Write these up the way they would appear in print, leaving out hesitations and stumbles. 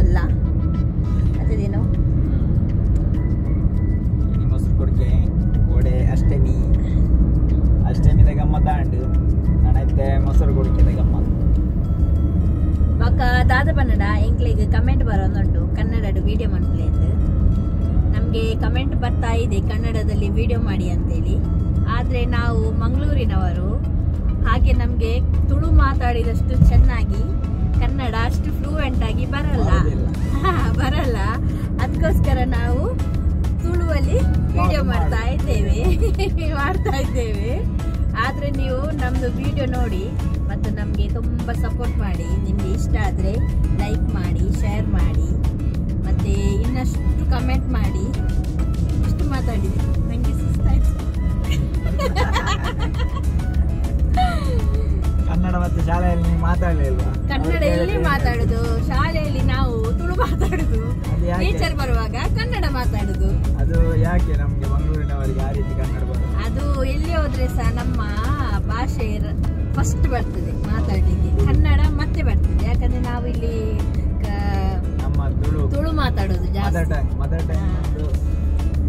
ಬರೊಂದಿಲ್ಲ ಅದೇನು ಇನಿ ಮೊಸರು ಕೊಡ್ಕೆ ಕೋಡೆ ಅಷ್ಟಮಿ ಅಷ್ಟಮಿದ ಗಮ್ಮತ್ತ ಅಂಡು ನಾನೈತೆ ಮೊಸರು ಕೊಡ್ಕೆದ ಗಮ್ಮತ್ ಬೊಕ್ಕ ದಾದ ಪನ್ನಡ ಎಂಕ್ಲೆಗ್ ಕಮೆಂಟ್ ಬರೋದುಂಟು ಕನ್ನಡ ವಿಡಿಯೋ ಮನ್ಪುಲೆ ಅಂತ. ನಮಗೆ ಕಮೆಂಟ್ ಬರ್ತಾ ಇದೆ ಕನ್ನಡದಲ್ಲಿ ವಿಡಿಯೋ ಮಾಡಿ ಅಂತೇಳಿ. ಆದರೆ ನಾವು ಮಂಗಳೂರಿನವರು, ಹಾಗೆ ನಮಗೆ ತುಳು ಮಾತಾಡಿದಷ್ಟು ಚೆನ್ನಾಗಿ ಕನ್ನಡ ಅಷ್ಟು ಫ್ಲೂಯೆಂಟ್ ಆಗಿ ಬರಲ್ಲ ಬರಲ್ಲ. ಅದಕ್ಕೋಸ್ಕರ ನಾವು ತುಳುವಲ್ಲಿ ವಿಡಿಯೋ ಮಾಡ್ತಾ ಇದ್ದೇವೆ ಆದರೆ ನೀವು ನಮ್ಮದು ವಿಡಿಯೋ ನೋಡಿ ಮತ್ತು ನಮಗೆ ತುಂಬ ಸಪೋರ್ಟ್ ಮಾಡಿ. ನಿಮಗೆ ಇಷ್ಟ ಆದರೆ ಲೈಕ್ ಮಾಡಿ, ಶೇರ್ ಮಾಡಿ, ಮತ್ತು ಇನ್ನಷ್ಟು ಕಮೆಂಟ್ ಮಾಡಿ. ಇಷ್ಟು ಮಾತಾಡಿದೆ, ನನಗೆ ಸುಸ್ತಾಯ್ತು. ಕನ್ನಡ ಮತ್ತು ಶಾಲೆಯಲ್ಲಿ ನೀವು ಮಾತಾಡಲಿಲ್ವಾ? ಕನ್ನಡ ಎಲ್ಲಿ ಮಾತಾಡುದು? ಶಾಲೆಯಲ್ಲಿ ನಾವು ತುಳು ಮಾತಾಡುದು, ಟೀಚರ್ ಬರುವಾಗ ಕನ್ನಡ ಮಾತಾಡುದು. ಅದು ಯಾಕೆ ನಮಗೆ ಮಂಗಳೂರಿನವರಿಗೆ ಆ ರೀತಿ ಕನ್ನಡ ಬರೋದು? ಅದು ಎಲ್ಲಿ ಹೋದ್ರೆ ಸಹ ನಮ್ಮ ಭಾಷೆ ಫಸ್ಟ್ ಬರ್ತದೆ ಮಾತಾಡ್ಲಿಕ್ಕೆ, ಕನ್ನಡ ಮತ್ತೆ ಬರ್ತದೆ. ಯಾಕಂದ್ರೆ ನಾವು ಇಲ್ಲಿ ನಮ್ಮ ತುಳು ಮಾತಾಡೋದು ಜಾಸ್ತಿ.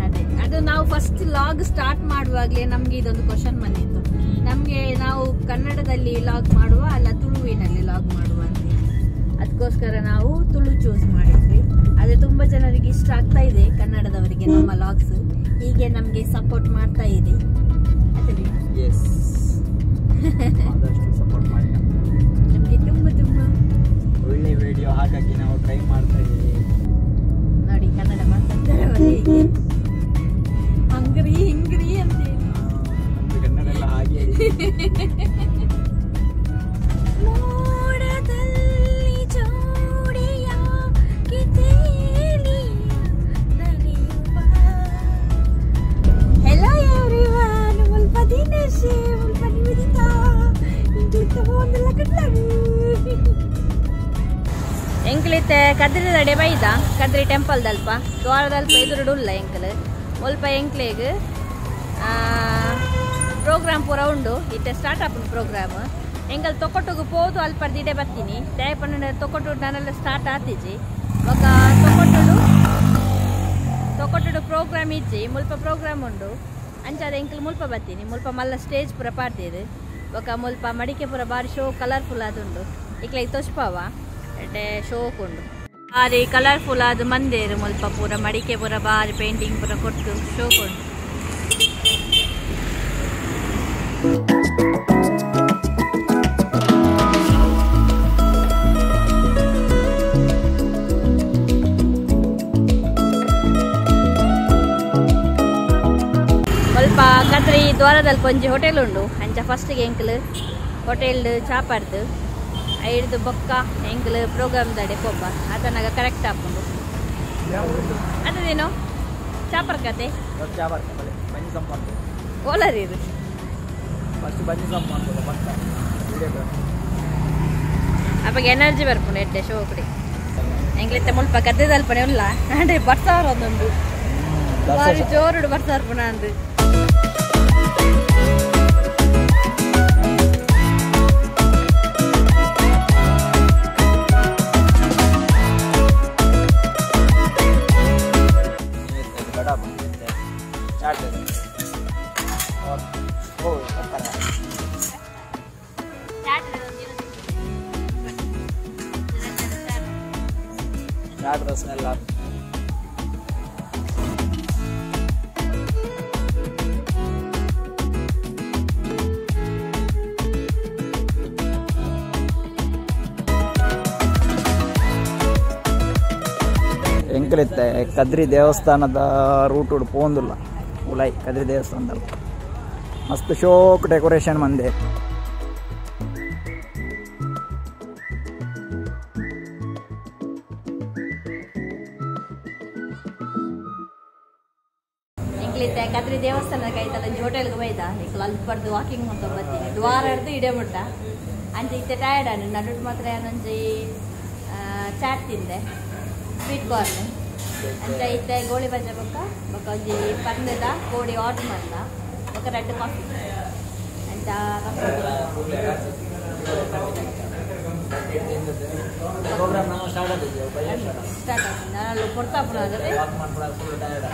ಅದೇ ಅದು ನಾವು ಫಸ್ಟ್ ಲಾಗ್ ಸ್ಟಾರ್ಟ್ ಮಾಡುವಾಗಲೇ ನಮ್ಗೆ ಇದೊಂದು ಕ್ವಶನ್ ಬಂದಿತ್ತು ನಮ್ಗೆ, ನಾವು ಕನ್ನಡದಲ್ಲಿ ಲಾಗ್ ಮಾಡುವ ಅಲ್ಲ ತುಳುವಿನಲ್ಲಿ ಲಾಗ್ ಮಾಡುವ ಅಂತ. ಅದಕ್ಕೋಸ್ಕರ ನಾವು ತುಳು ಚೂಸ್ ಮಾಡಿದ್ವಿ. ಅದೇ ತುಂಬಾ ಜನರಿಗೆ ಇಷ್ಟ ಆಗ್ತಾ ಇದೆ ಕನ್ನಡದವರಿಗೆ ನಮ್ಮ ಲಾಗ್ಸ್. ಹೀಗೆ ನಮ್ಗೆ ಸಪೋರ್ಟ್ ಮಾಡ್ತಾ ಇದೆ. ಸಪೋರ್ಟ್ ಮಾಡಿ ನಮ್ಗೆ ತುಂಬಾ ತುಂಬಾ ಒಳ್ಳೆ ವಿಡಿಯೋ ಹಾಕಕ್ಕೆ ನಾವು ಟ್ರೈ ಮಾಡ್ತಾ ಇದ್ದೀವಿ. ನೋಡಿ ಕನ್ನಡ ಮಾತಾಡ್ತಾರೆ ಅವರು ಹೀಗೆ ಹಂಗ್ರಿ ಹಿಂಗ್ರಿ ಅಂತ. ಕನ್ನಡ ಎಲ್ಲ ಹಾಗೆ. ಮೋಡದಲ್ಲಿ ಜೋಡಿಯಾಗಿ ತೇಲಿ ನಲಿಯುವ. ಹೆಲೋ ಎವ್ರಿವನ್, ಮುಲ್ಪ ದಿನೇಶ್, ಮುಲ್ಪ ನಿವೇದಿತಾ, ಇಂಕ್ಲಿತ್ತ ಒಂದೆಲ್ಲ ಕಟ್ಲಾರು. ಎಂಕ್ಲಿತ್ತೆ ಕದ್ರಿ ದಡೆ ಬೈದ ಕದ್ರಿ ಟೆಂಪಲ್ ದಲ್ಪ ದ್ವಾರದಲ್ಪ ಎದುರುಡು ಉಲ್ಲ ಎಂಕಲ್ ಮುಲ್ಪ ಎಂಕ್ಲೆಗ್ ಪ್ರೋಗ್ರಾಮ್ ಪೂರ ಉಂಡು. ಇತ್ತೆ ಸ್ಟಾರ್ಟ್ ಆಪುಂಡು ಪ್ರೋಗ್ರಾಮ್. ಎಂಕಲ್ ತೊಕೊಟ್ಟುಗು ಪೋದು ಅಲ್ಪರ್ದು ಇಡೆ ಬರ್ತೀನಿ. ದಯಪಂಡ ತೊಕೊಟ್ಟು ನಾನೆಲ್ಲ ಸ್ಟಾರ್ಟ್ ಆತಿಜಿ. ಬೊಕ ತೊಕೊಟ್ಟುಡು ಪ್ರೋಗ್ರಾಮ್ ಇಜ್ಜಿ, ಮುಲ್ಪ ಪ್ರೋಗ್ರಾಮ್ ಉಂಡು. ಅಂಚಾದ ಎಂಕಲ್ ಮುಲ್ಪ ಬರ್ತೀನಿ. ಮುಲ್ಪ ಮಲ್ಲ ಸ್ಟೇಜ್ ಪೂರ ಪಾಡ್ತೀರು. ಬೊಕ ಮುಲ್ಪ ಮಡಿಕೆ ಪೂರ ಬಾರಿ ಶೋ ಕಲರ್ಫುಲ್ ಆದುಂಡು. ಇಕ್ಲೆಗ್ ತೊಚ್ಪಾವ ಎಡ್ಡೆ ಶೋಕ್ ಉಂಡು. ಬಾರಿ ಕಲರ್ಫುಲ್ ಆದ ಮಂದೇರು ಮುಲ್ಪ ಪೂರ ಮಡಿಕೆ ಪೂರ ಬಾರಿ ಪೇಂಟಿಂಗ್ ಪೂರ ಕೊಟ್ಟು ಶೋಕ್ ಉಂಡು. ಸ್ವಲ್ಪ ಕದ್ರಿ ದ್ವಾರದಲ್ಲಿ ಒಂಜಿ ಹೋಟೆಲ್ ಉಂಡು. ಅಂಚ ಫಸ್ಟ್ಗೆ ಎಂಕಲ್ ಹೋಟೆಲ್ ಚಾಪಾಡ್ದು ಐಡ್ದು ಬೊಕ್ಕ ಎಂಕಲ್ ಪ್ರೋಗ್ರಾಮ್ ದಡೆ ಪೋಪ ಆತನಾಗ ಕರೆಕ್ಟ್ ಆಪುಂಡು. ಅದೇನೋ ಚಾಪರ್ ಕತೆ ಓಲರ್ ಇದು ಅಪ್ಪಾಗ ಎನರ್ಜಿ ಬರ್ಪುಂಡು ಎಡ್ಡೆ ಶೋಕುಡಿ. ಎಂಕ್ಲಿತ್ತೆ ಮುಲ್ಪ ಕದ್ದಲ್ಪನೆ ಉಲ್ಲ ಅಂದ್ರೆ ಬರ್ಸಾರ ಒಂದೊಂದು ಬಾರಿ ಜೋರುಡು ಬರ್ಸಾರ ಪುನಃ ಅಂದು. ಎಂಕಲಿತ್ತೆ ಕದ್ರಿ ದೇವಸ್ಥಾನದ ರೂಟ್ ಪೋಂದುಲ್ಲ ಉಲೈ ಕದ್ರಿ ದೇವಸ್ಥಾನದಲ್ಲ ಮಸ್ತ್ ಶೋಕ್ ಡೆಕೋರೇಷನ್ ಮಂದೆ. ಎಂಕ್ಲಿತ್ತೆ ಕದ್ರಿ ದೇವಸ್ಥಾನದ ಕೈತಲ್ಲ ಒಂಜಿ ಹೋಟೆಲ್ಗೆ ಬೈದ ಇಕ್ಲು ಅಲ್ಪರ್ದು ವಾಕಿಂಗ್ ಮಾಡ್ಕೊಂಡು ಬರ್ತೀನಿ ದ್ವಾರ ಹಿಡ್ದು ಇಡೇ ಮುಟ್ಟ ಅಂಚೆ ಇತ್ತೆ ಟಯರ್ಡ್ ಆಂಡ್ ನಡುಟ್ ಮಾತ್ರ ಒಂಜಿ ಚಾಟ್ ತಿಂದೆ ಸ್ವೀಟ್ ಕಾರ್ನ್ ಅಂಚ ಇತ್ತೆ ಗೋಳಿ ಬಜ್ಜೆ ಬೊಕ್ಕ ಬೊಕ್ಕ ಒಂಜಿ ಪಂದದ ಕೋಡಿ ಆರ್ಡರ್ ಮಂದ ಬೊಕ್ಕ ರೆಡ್ ಕಾಫಿ ಅಂಚ. ಪ್ರೋಗ್ರಾಮ್ ನಾವು ಸ್ಟಾರ್ಟ್ ಆಗಿದೆ ಬಯ್ಯ ಸ್ಟಾರ್ಟ್ ಸ್ಟಾರ್ಟ್ ಆಗ್ತದೆ ನಾನು ಪೊರ್ತಾಪುರ ಆದರೆ ವಾಕ್ ಮಾಡ್ಕೊಳ್ಳೋ ಫುಲ್ ಟಯರ್ಡ್.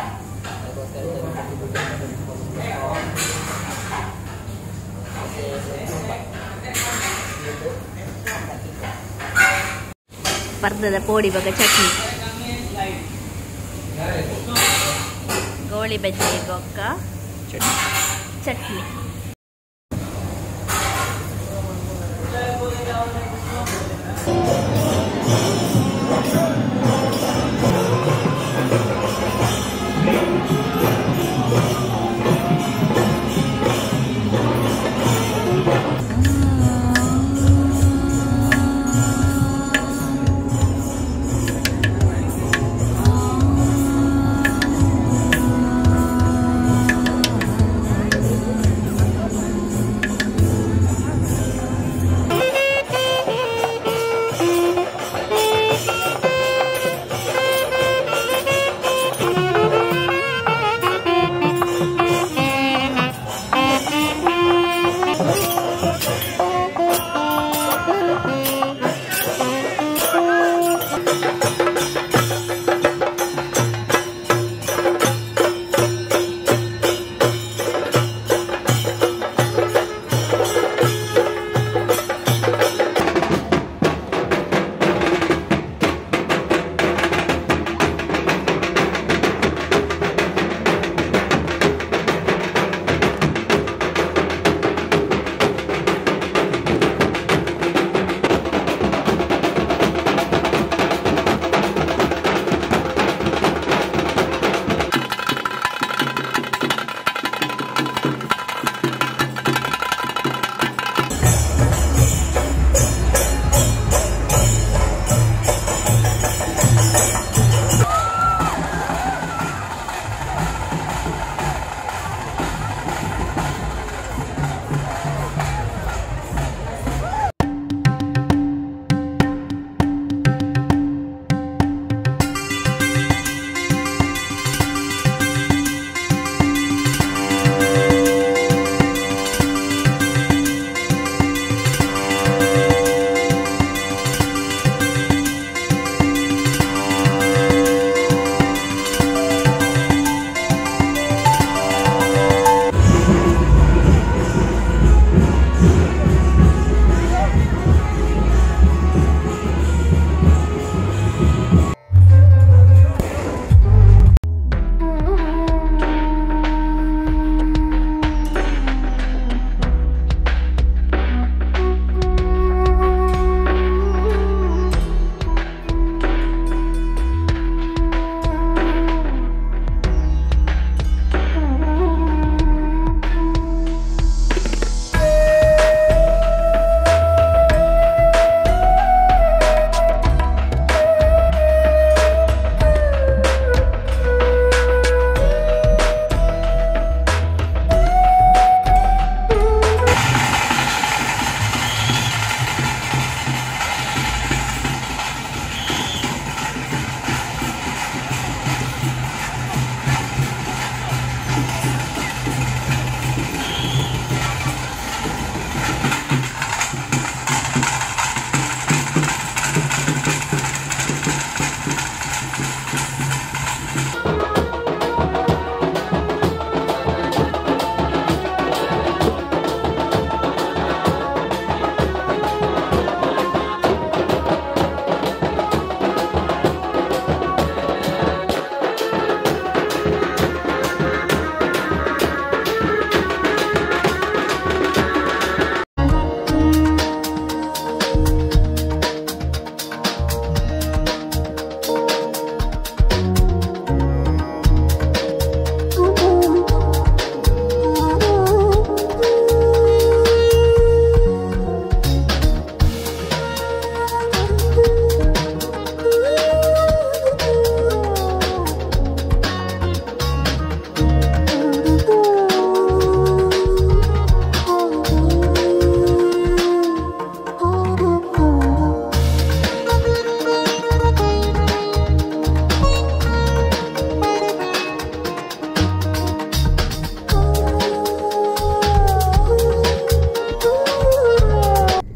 ಪರ್ದದ ಪೋಡಿ ಬಗ ಚಟ್ನಿ, ಗೋಳಿ ಬಜ್ಜಿ ಬೊಕ್ಕ ಚಟ್ನಿ.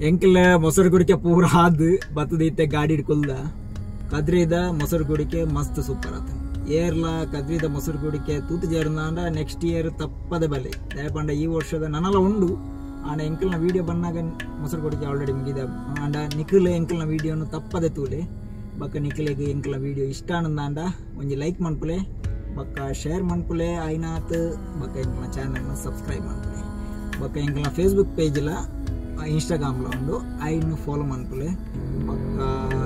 ಎಂಕಲ ಮೊಸರು ಕುಡಿಕೆ ಪೂರ ಆದ್ ಬತ್ತದ ಇತ್ತೆ ಗಾಡಿ ಕುಲ್ದ ಕದ್ರಿದ ಮೊಸರು ಕುಡಿಕೆ ಮಸ್ತ್ ಸೂಪರ್ ಆತ. ಏರ್ಲ ಕದ್ರಿದ ಮೊಸರು ಕುಡಿಕೆ ತೂತು ಜೇರ್ನಾಂಡ ನೆಕ್ಸ್ಟ್ ಇಯರ್ ತಪ್ಪದೆ ಬಲೆ. ದಯಪಂಡ ಈ ವರ್ಷದ ನನಲ ಉಂಡು. ಆಂಡ ಎಂಕಲ್ನ ವೀಡಿಯೋ ಬಂದಾಗ ಮೊಸರು ಕುಡಿಕೆ ಆಲ್ರೆಡಿ ಮುಗಿದ. ಆಂಡ ನಿಖಿಲ್ ಎಂಕಲ್ನ ವೀಡಿಯೋನು ತಪ್ಪದೆ ತೂಲೆ. ಬಕ್ಕ ನಿಖಿಲಿಗೆ ಎಂಕಲ್ನ ವೀಡಿಯೋ ಇಷ್ಟ ಆನಂದಾಂಡ ಒಂಜಿ ಲೈಕ್ ಮನ್ಪುಲೆ, ಬಕ್ಕ ಶೇರ್ ಮನ್ಪುಲೆ ಐನಾತ್, ಬಕ್ಕ ಎಂಕಲ್ನ ಚಾನಲ್ನ ಸಬ್ಸ್ಕ್ರೈಬ್ ಮನ್ಪುಲೆ, ಬಕ್ಕ ಎಂಕಲ್ನ ಫೇಸ್ಬುಕ್ ಪೇಜ್ಲ ಇನ್ಸ್ಟಾಗ್ರಾಮ್ಲ ಉಂಡು ಐನು ಫಾಲೋ ಮನ್ಪುಲೆ. ಬಕ್ಕ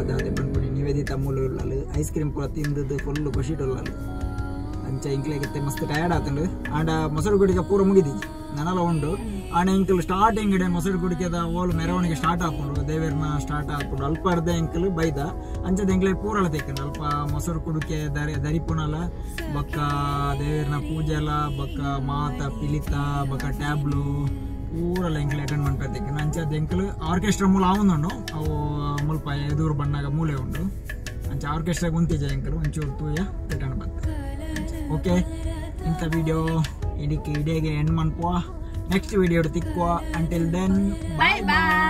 ದಾದೆ ಪನ್ಪುನಿ ನಿವೇದಿತ ಮೂಲು ಉಳ್ಳಲು ಐಸ್ ಕ್ರೀಮ್ ಪೂರ ತಿಂದದ್ದು ಫುಲ್ ಖುಷಿಟ್ ಉಳ್ಳಲು. ಅಂಚ ಎಂಕ್ಲೆಗಿತ್ತೆ ಮಸ್ತ್ ಟಯರ್ಡ್ ಆತಂಡು. ಆಂಡ ಮೊಸರು ಗುಡಿಗೆ ಪೂರ ಮುಗಿದಿಜ್ಜಿ ನನಲ ಉಂಡು. ಆಂಡ ಎಂಕಲ್ ಸ್ಟಾರ್ಟಿಂಗ್ ಇಡೆ ಮೊಸರು ಗುಡಿಕೆದ ಓಲು ಮೆರವಣಿಗೆ ಸ್ಟಾರ್ಟ್ ಆಪುಂಡು, ದೇವೇರ್ನ ಸ್ಟಾರ್ಟ್ ಆಪುಂಡು ಅಲ್ಪ ಅರ್ಧ ಎಂಕಲ್ ಬೈದ. ಅಂಚದ ಎಂಕ್ಲೆ ಪೂರಲ ತೆಕ್ಕಂಡು ಅಲ್ಪ ಮೊಸರು ಕುಡಿಕೆ ದರಿಪುನಲ, ಬಕ್ಕ ದೇವೇರ್ನ ಪೂಜೆಲ, ಬಕ್ಕ ಮಾತ ಪಿಲಿತ, ಬಕ್ಕ ಟ್ಯಾಬ್ಲು ಪೂರಲ ಎಂಕಲ್ ಅಟೆಂಡ್ ಮನ್ಪೆ. ಅಂಚದ ಎಂಕಲ್ ಆರ್ಕೆಸ್ಟ್ರಾ ಮೂಲ ಆವೊಂದುಂಡು, ಅವು ಮುಲ್ಪ ಎದುರು ಬಣ್ಣಾಗ ಮೂಲೆ ಉಂಡು. ಅಂಚ ಆರ್ಕೆಸ್ಟ್ರಾಗ ಉಂತಿಜ ಎಂಕಲ್ ಒಂಚೂರು ತೂಯ ರಿಟರ್ನ್ ಬತ್ತ. ಓಕೆ, ಇಂಥ ವಿಡಿಯೋ ಇದಕ್ಕೆ ಇಡೀಗೆ ಎಂಡ್ ಮನ್ಪುವ. ನೆಕ್ಸ್ಟ್ ವಿಡಿಯೋ ತಿಕ್ಕುವ. Until then bye bye.